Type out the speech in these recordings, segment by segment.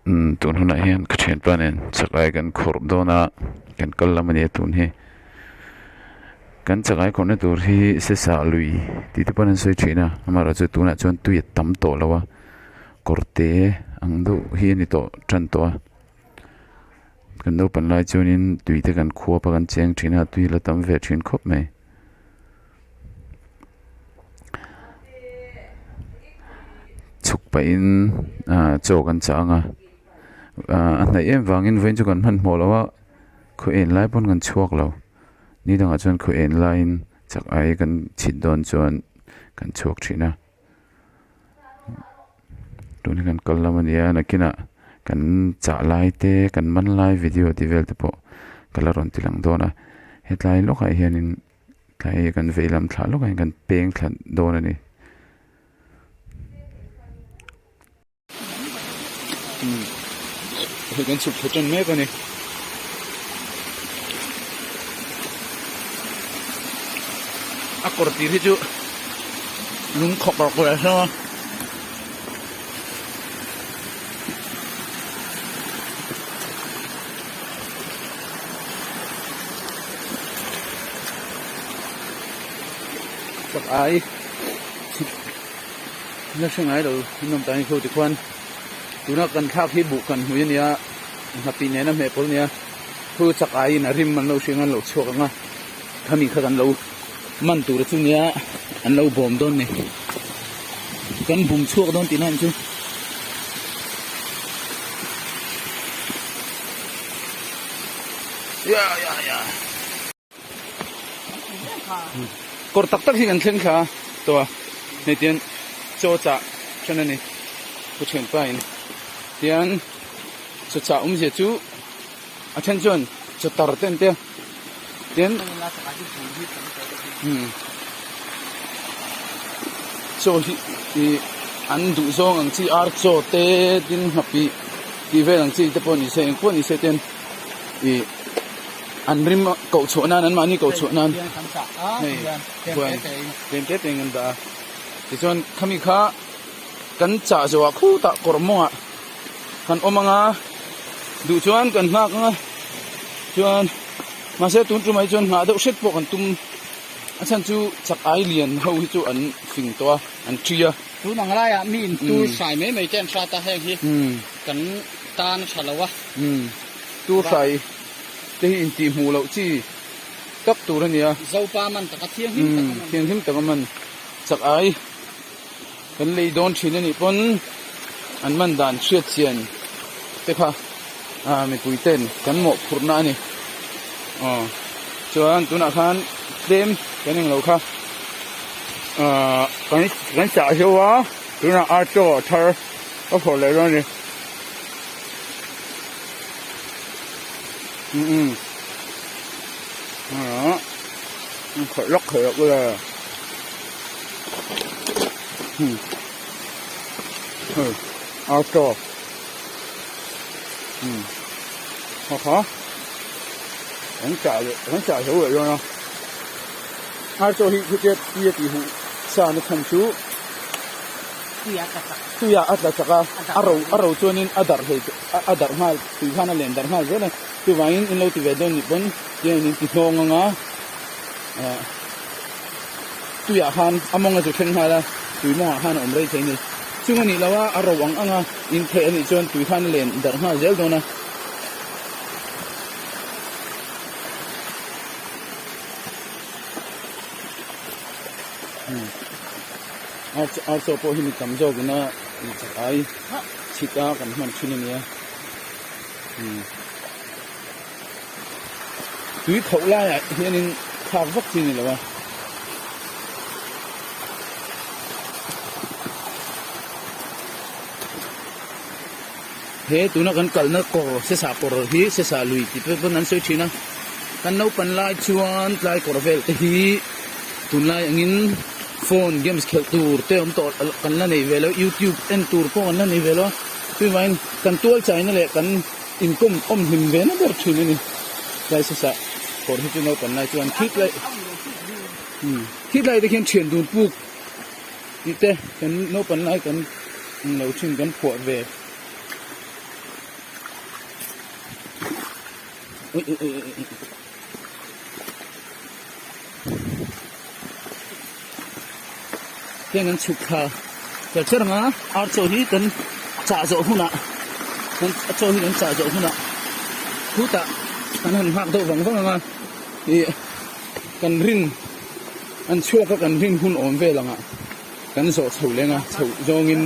Umm tun hunah hian ka thianpa nen chakai kan khawrh dawn a kan kal lam a nia tun hi kan chakai khawrhna tur hi sesah lui tih te pawh an sawi thin a amaherawhchu tunah chuan tui a tam tawh lo a kawr te ang deuh hi a ni tawh tan tawh a kan naupan lai chuanin tui te kan khuap a kan cheng thin a tui a la tam ve thin khawp mai. Chhuk pahin ah chaw kan chang a ah a hnaih em vangin vawiin chu kan hmanhmawh lo a khaw en lai pawn kan chhuak lo ni dangah chuan khaw en laiin chak ai kan chhit dawn chuan kan chhuak thin a tun hi kan kal lam a ni a nakinah kan chah lai te kan man lai video tih vel te pawh ka la rawn ti lang dawn a hetlai lawkah hianin. Hei kan vei lam thlah lawk ah hian kan peng thla dawn a ni. Hei kan chhuk thla tan mek a ni. A kawr tir hi chu lung khawk rawk ve hlawm a. Chak ai chhit na hre ngai lo in awm tan hi tikhuan tuna kan thlak hi buh kan hmui ania nghapih nena hmeh pawlh ania thu chak aiin a rim an lo hriang an lo chhuak ang a khami kha kan lo man tur chu nia an lo bawm dawn ni kan bum chhuak dawn tihna ang chu. Ya ya ya kawr tak tak hi kan thleng thla tawh a hei tian chaw chah then a ni pu thianpa in tian chaw chah awmzia chu a then chuan chaw tar te an tia tin umm chaw hi ih an duh zawng ang chi ar chaw te tin nghapih tih vel ang chi te pawh ni se eng pawh ni se ten ih an rim koh chhuah nan an mahni koh chhuah nan hei chuan tlem te te in an dah a tichuan khami kha kan chah zawh ah khutah kawr mawngah kan awm ang a duh chuan kan nghak ang a chuan mahse tun tumah hi chuan nghah deuh hret pawh kan tum a chhan chu chak ai lian ho hi chu an fing tawh a an thi a. Tun ang laiah mi in tur hrai mai mai te an hrat a heng hi kan tan a tha lo a. Tur hrai te hi intih hmuh loh chi tak tur a ni a. Zopa man taka thianghlim taka man. Thianghlim taka man chak ai. Kan lei dawn thin anih pawn an man dan hriat chian te kha ah mipui ten kan mawhphurhna a ni aw chuan tunah khan tlem kan englo kha ah kan kan chah zeuh a tunah auto a thar a phawrh leh dawn a ni umm ah khawih lawk khawih lawk ula. Hei auto ha kha an chah leh an chah zo leh dawn a auto hi chutia tui a tih huh sa na chhan chu tuiah a tla chak a a ro a ro chuanin a darh hlei a darh nghal tui khan a len darh nghal zel a chuvangin in lo ti ve dawn nih pawn tiangin in ti hnawng ang a ah. Tuiah khan a mawng a zu thleng nghal a, tui mawngah khan a awm rei thei a ni. Chung a nih loh a, a ro ang ang a, in theih a nih chuan tui khan a len darh nghal zel dawn a. Ar chaw pawh hi mi tam zawk ina chak ai chhit a kan hman thin a nia. Tui khauh laiah hianin thlak vak chi a ni lo a. He tuna kan kalna kawr sesa kawr hi sesa lui tih te pawn an sawi thin a. Kan naupan lai chuan tlai kawr vel te hi tunlai angin phone games khelh tur te awm tawh kan la nei ve lo youtube en tur pawh kan la nei ve lo a. Chuvangin kan tual chaina leh kan. Inkawm awm hlim ve na ber thin a ni. Tlai sasa kawr hi chu naupan lai chuan khit lai khit lai te khian thian dun puk tih te kan naupan lai kan ang lo thin kan phuah ve. Ui ui ui ui ui. Heng an chhuk thla cher cher ang a, ar chaw hi kan chah zawh hunah kan a chaw hi kan chah zawh hunah khutah kan han nghak deuh vang vang ang a, ih kan rin an chhuak a kan rin hun awm vel ang ah kan zawh chho leng a, chho zawngin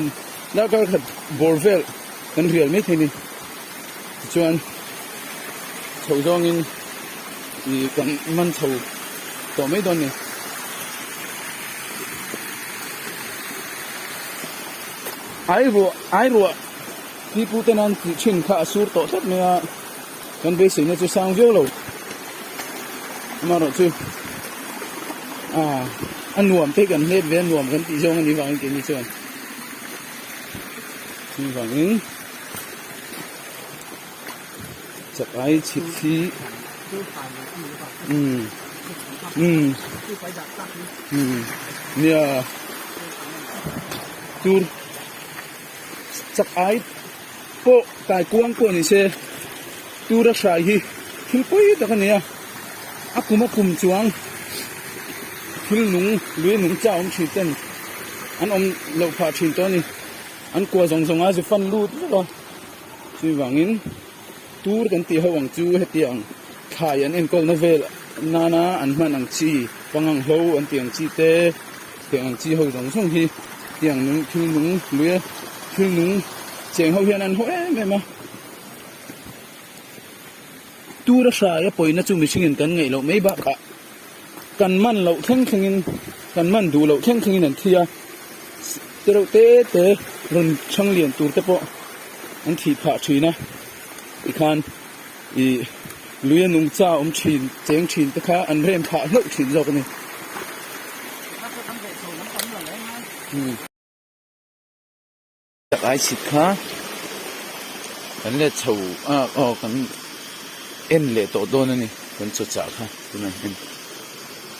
darkar khat bawr vel kan rial maithei a ni tichuan chho zawngin ih kan man chho tawh mai dawn a ni. Ai ruah ai ruah pi pu te nan tih thin kha a sur tawh tlat mai a kan beiseina chu sang viau lo amaherawhchu ah a nuam te kan hlet ve a nuam kan tih zawng a nih vangin keini chuan chuvangin chak ai chhit hi umm umm umm nia tur chak ai pawh tai kuang pawh ni se tura hrai hi thil pawi tak a ni a a kum a kum chuang thil nung lui nung cha awm thin ten an awm loh phah thin tawh a ni an kua zawng zawng a zu fan lut vek a. Chuvangin tur kan tih ho ang chu hetiang thlai an enkawlna vel nana an hman ang chi pangang hlo an tih ang chi te tiang ang chi ho zawng zawng hi tiang nung thil nung lui a thil nung cheng ho hian an haw em em a. Tur a hrai a pawina chu mihringin kan ngaih loh mai bakah kan man loh thleng thlengin kan man duh loh thleng thlengin an thi a te reuh te te rawn chhang lian tur te pawh an thih phah thin a tikhan ih lui a nungcha awm thin cheng thin te kha an rem phah hlauh thin zawk a ni. Ai chhit kha kan let chho a aw kan en leh tawh dawn a ni kan chaw chah kha tunah hian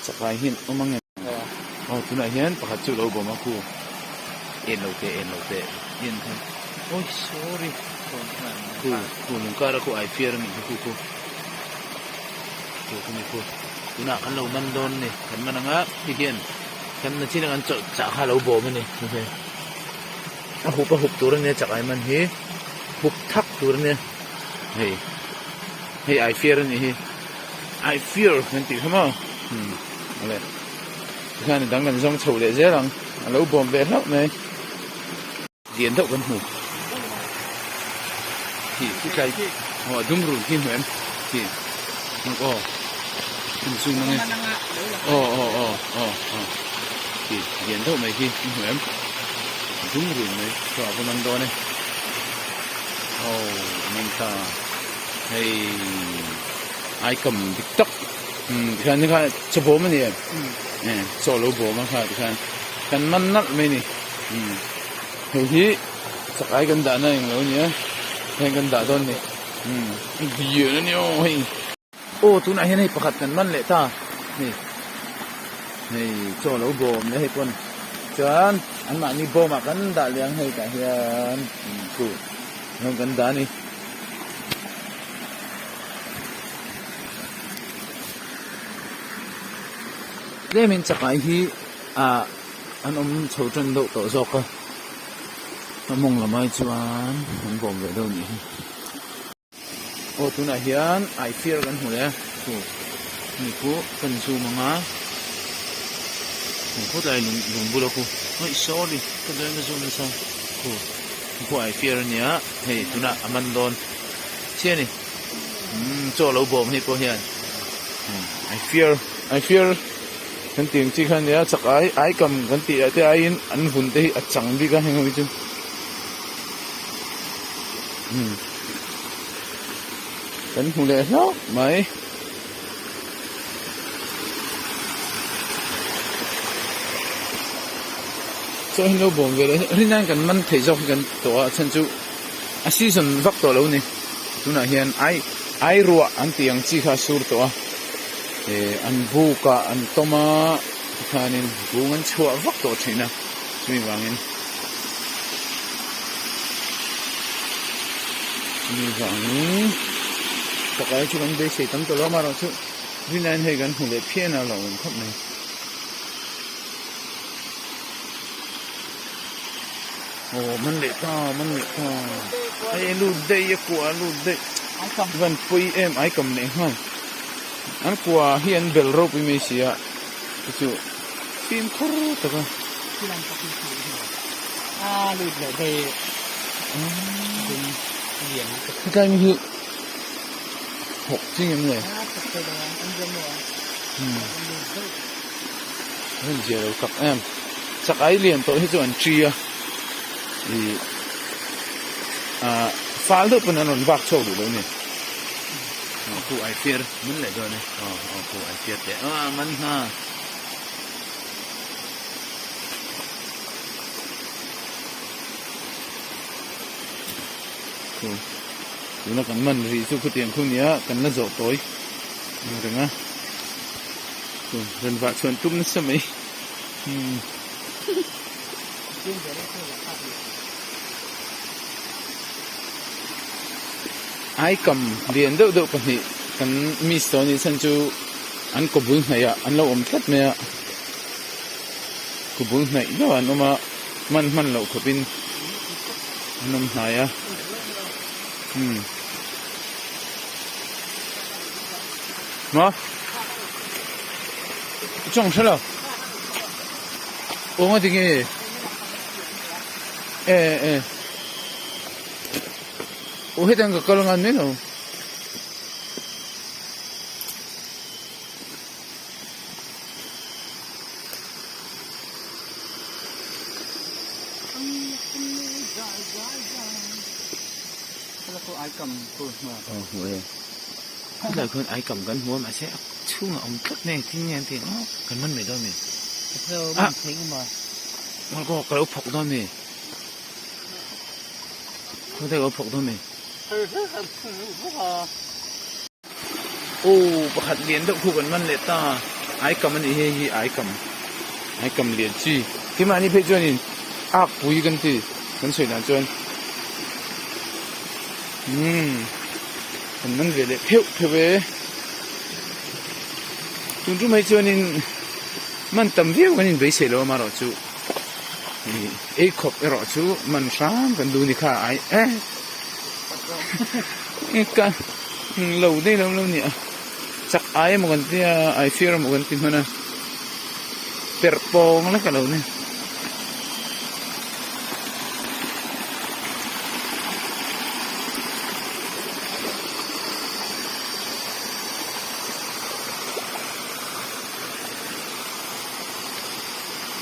chakai hi an awm ang em aw tunah hian pakhat chu a lo bawm a khu en lo teh en lo teh en kha awi sorry khu khu lung kar a khu ai fiar a nih kha khu khu khu khu ni khu tunah kan lo man dawn a ni kan man ang a ti hian kan nachin a kan chaw chah kha a lo bawm a ni. A hup a hup tur a nia chakai man hi hup thak tur a nia hei hei ai fiar a nih hi ai fiar kan tih kha maw umm awle tikhian a dang kan zawng chho leh zel ang a lo bawm ve hlauh mai lian deuh kan hmu khi khi tlai aw a dum run khi hmu em khi aw hmun chu mang e aw aw aw aw aw khi lian deuh mai khi i hmu em dum run mai chu a va man dawn e aw a man ta hei ai kam dik tak umm tikhian hei kha chaw bawm a ni em e chaw lo bawm a kha tikhian kan man nalh mai a ni umm hei hi chakai kan dahna englo a nia heng kan dah dawn a ni umm lian a nia aw hei. Aw tunah hian hei pakhat kan man leh ta hei hei chaw lo bawm leh hei pawn chuan anmahni bawmah kan dah leh ang hei tah hian khu rawng kan dah a ni. Tlemin chakai hi ah an awm chho tan deuh tawh zawk a a mawng lamah hi chuan an bawm ve deuh a nih hi. Aw tunah hian ai fiar kan hmu leh a chu mi khu kan zoom ang a heng khawtlai lung lung bula khu awi sorry ka dawn ka zoom nasa khu khu ai fiar a nia hei tunah a man dawn chiah a ni umm chaw lo bawm hei pawh hian ai fiar ai fiar kan tih ang chi kha a nia chak ai ai kam kan tih ah te aiin an vun te hi a chang bik a heng ho hi chu. Kan hmu leh hlauh mai. Chaw hi lo bawm ve leh rin hian kan man thei zawk hi kan tawh a chhan chu a season vak tawh lo ni. Tunah hian ai ai ruah an tih ang chi kha a sur tawh a eh an buk ah an tawm a tikhanin bung an chhuah vak tawh thin a chumi vangin. Chumi vangin. Chakai chu kan beisei tam tawh lo a, amaherawhchu rinaiin hei kan hmu leh phian a, a hlauhawm khawp mai. Aw man leh ta man leh ta hei lut daih a kua lut daih van pawi em ai kam leh nghal an kua hi an bel ropui mai si a chu chu fimkhur tak a. Hetlai mi hi thawk ching em le an zia lo tak em chak ai lian tawh hi chu an ṭi a ih ah fal deuh pawn an rawn vak chhuak duh lo a ni khu ai fir man leh dawn e aw aw khu ai fir teh a man hna. Khu tuna kan man rih chu khutiang khu nia kan la zawh tawi ang reng a khu rawn vah chhuan tum nasa mai umm aikam lian deuh deuh pahnih kan miss tawh a nih chhan chu an kaw bul hnaih ah an lo awm tlat mai a kaw bul hnaih deuh ah an awm a hman hman loh khawp in an awm hnai a umm maw chawng hre lo aw nga tinge e e aw hetiang ka kal ngan mai lo. Helai khuan aikam kan hmu a mahse a chhungah awm tlat mai engtin nge an tih ang kan man mai dawn mi ah ka lo phawk dawn mi khaw te ka lo phawk dawn mi. Aw pakhat lian deuh khu kan man leh ta aikam a nih hi hei hi aikam aikam lian chi keimahni phei chuanin ak pui kan ti kan sawi dan chuan umm kan man ve leh pheuh pheuh e tun tum hi chuanin man tam viau kan inbeisei lo amaherawh chu ih ei khawp erawh chu man hram kan duh a ni kha ai e. Ka lo daih lo lo nia chak ai emaw kan tia ai fir emaw kan ti hman a perh pawng lek a lo ni.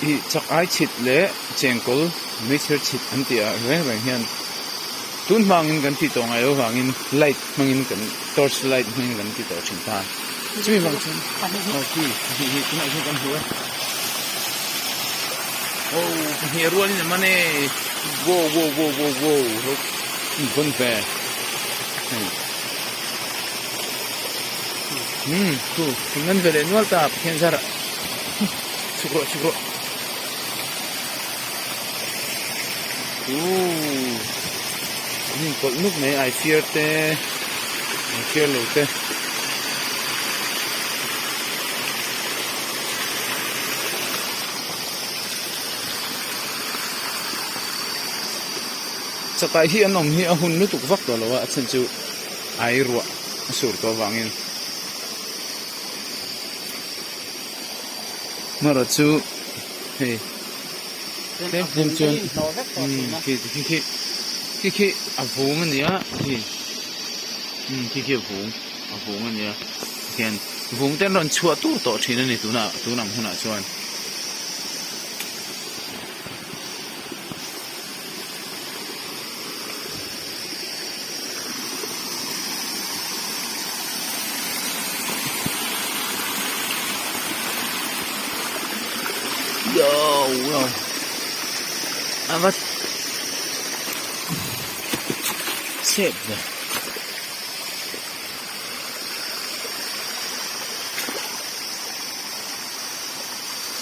Ih chak ai chhit leh chengkawl meichher chhit an tih ah reng reng hian tun hmangin kan tih tawh ngai loh vangin light hmangin kan torch light hmangin kan ti tawh thin ta chumi vang chuan aw khi pahnih hi tunah hian kan hmu e aw pahnih a rualin a man e wow wow wow wow wow in vawn ve hei umm khu kan man ve leh nual ta Pathian zarah. Chhuk rawh chhuk rawh ooh an inkawlh nuk mai ai fiar te ai fiar lo te chakai hi an awm hi a hun lutuk vak tawh lo a a chhan chu ai ruah a sur tawh avangin. Hmara chu hei tlem tlem chuan umm khi khi khi khi khi a vung a ni a khi umm khi khi a vung a vung a ni a tikhian vung te an rawn chhuah tur tawh thin a ni tunah tun ang hunah chuan. A va chep ve.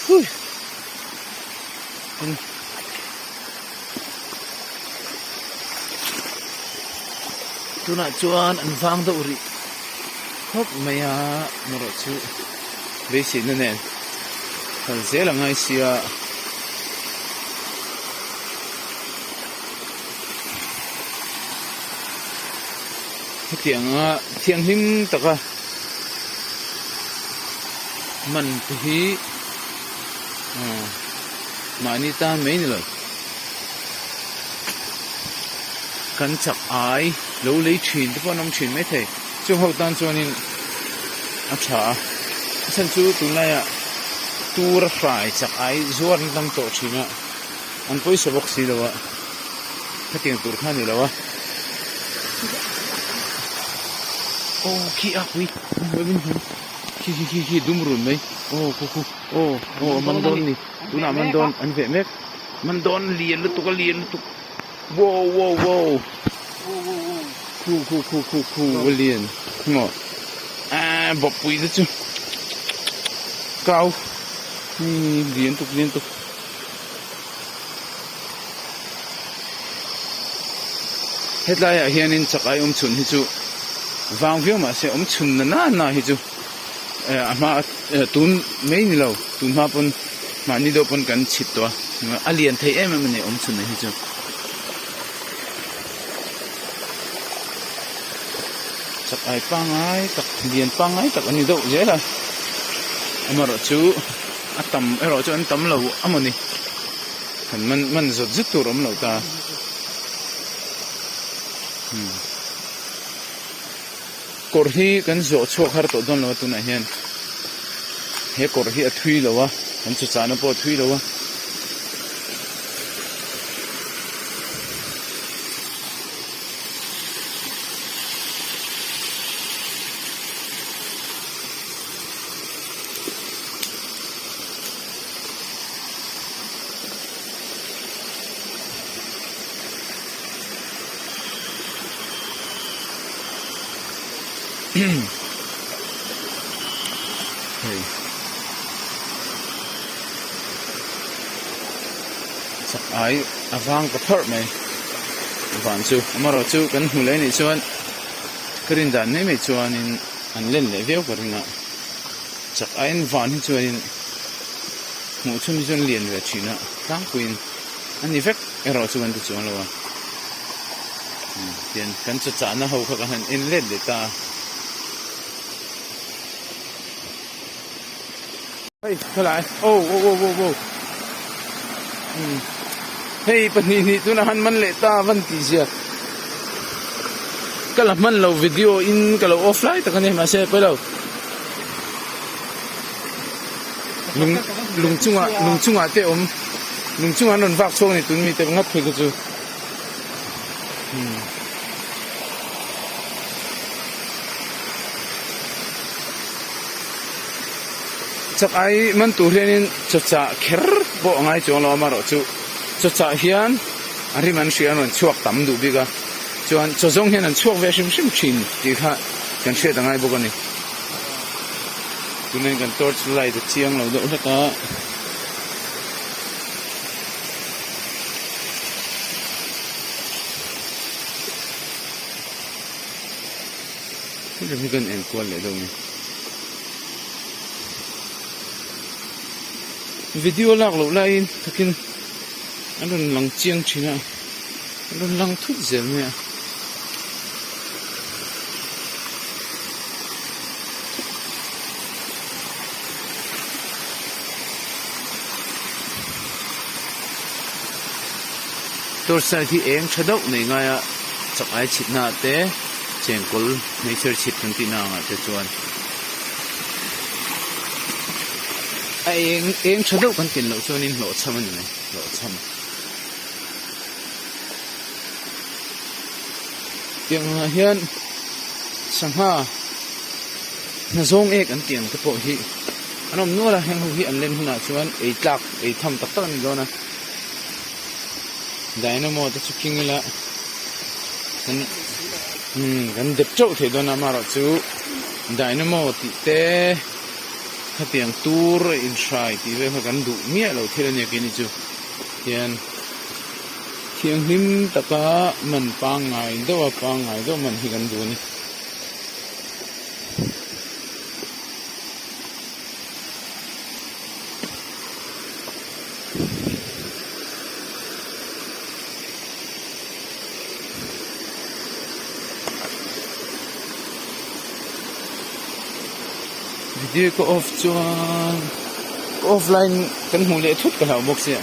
Hui. Tunah chuan an vang deuh rih. khawp mai a amaherawh chu beiseina nen kal zel a ngai sia. Hetianga thianghlim taka man te hi mahni tan mai ni lo kan chak ai lo lei thin te pawh an awm thin maithei chung ho tan chuanin a tha a a chhan chu tunlaiah tur a hrai chak ai zuar an tam tawh thin a. An pawisa bawk si lo a, hetiang tur kha a ni lo a. Aw khi a pui khi khi khi khi dum run mai aw khu khu aw aw a man dawn a ni tunah a man dawn an veh mek man dawn lian lutuk a lian lutuk wow wow wow khu khu khu khu khu a lian maw aaa bawkpui te chu kau lian tuk lian tuk. Hetlai ah hianin chak ai awm chhun hi chu vang viau mah se awm chhun na na na hi chu eh a hma tun mai ni lo tun hma pawn mahni deuh pawn kan chhit tawh a a lian thei em em a ni awm chhun na hi chu. Chak ai pangai tak lian pangai tak a ni deuh zel a amaherawh chu a tam erawh chu an tam lo a mawni han man man zawt zet tur a awm lo ta umm kawr hi kan zawh chhuak har tawh dawn lo a tunah hian he kawr hi a thui lo a an chu chahna pawh a thui lo a. Hei chak ai a vang ta pharh mai van chu amaherawh chu kan hmu leh anih chuan ka rin dan mai mai chuanin an len leh viau ka ring a chak aiin van hi chuanin hmuh chhun hi chuan lian ve thin a tlangpuiin a ni vek erawh chu kan ti chuang lo a tian kan chaw chahna ho kha kan han en let leh ta a. Hei khawlai oh oh oh oh oh um hei pahnih hnih tunah han man leh ta van tih zia ka la hman lo video in ka lo off lai tak a ni mahse pawi lo lung lung chungah lung chungah te awm lung chungah an rawn vak chhuak a ni tun mi te ngat phei kha chu um. Chak ai man tur hianin chaw chah kher pawh a ngai chuang lo a amaherawh chu chaw chah hian a rim an hria an rawn chhuak tam duh bik a chuan chaw zawng hian an chhuak ve hrim hrim thin tih kha kan hriat a ngai bawk a ni tunah hian kan torch light a chiang lo deuh hlek a. Hei hi kan enkual leh deuh a ni. Video lak loh laiin takin an rawn lang chiang thin a, an rawn lang thut zel mai a. Torch light hi eng tha deuh nei ngai a chak ai chhitna ah te chengkawl hmeichher chhit kan tihna ang ah te chuan a eng eng tha deuh kan tin loh chuanin hlawhchham a ni mai hlawhchham. Tiang ah hian sangha hnazawng ek an tih ang te pawh hi an awm nual a heng ho hi an len hunah chuan ei tlak ei tham tak tak a ni dawn a dynamo te chu king ila kan umm kan dep teuh thei dawn a amaherawh chu dynamo tih te khatiang tur a inhrai tih vel kha kan duh miah lo thil a nia keini chu hian. Thianghlim taka man pangngai deuh a, pangngai deuh man hi kan duh a ni. Video ka off chuan ka off line kan hmuh leh thut ka hlauh bawk sia.